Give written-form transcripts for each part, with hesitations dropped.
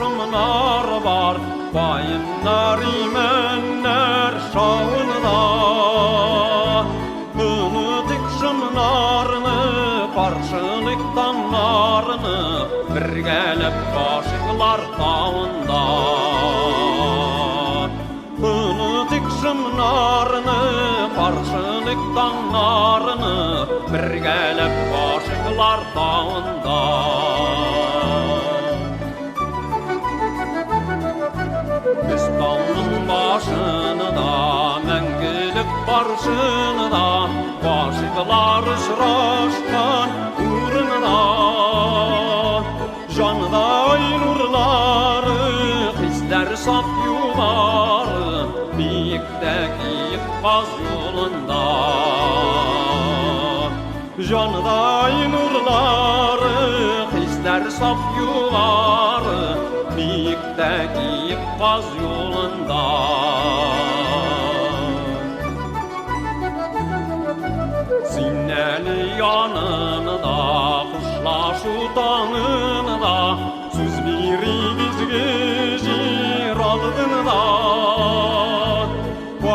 шымнар бар, каеннар, имәннәр шавында. Онытыйк шымнарны, каршылыйк таңнарны, бергәләп гашыйклар тавында. Онытыйк шымнарны, каршылыйк таңнарны, бергәләп гашыйклар тавында. Без тауның башында, мәңгелек каршында, гашыйклар очрашкан урында. Җанда ай нурлары, хисләр саф юллары, биектә киек каз юлында. Җанда ай нурлары, хисләр саф юллары, биектә киек каз юлында. Син әле янымда, хушлашу таңында, сүз бирик изге җир алдында.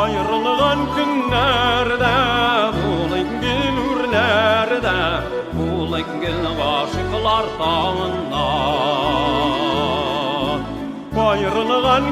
Аерылган көннәрдә, булыйк гел үрләрдә, булыйк гел гашыйклар таңында. Аерылган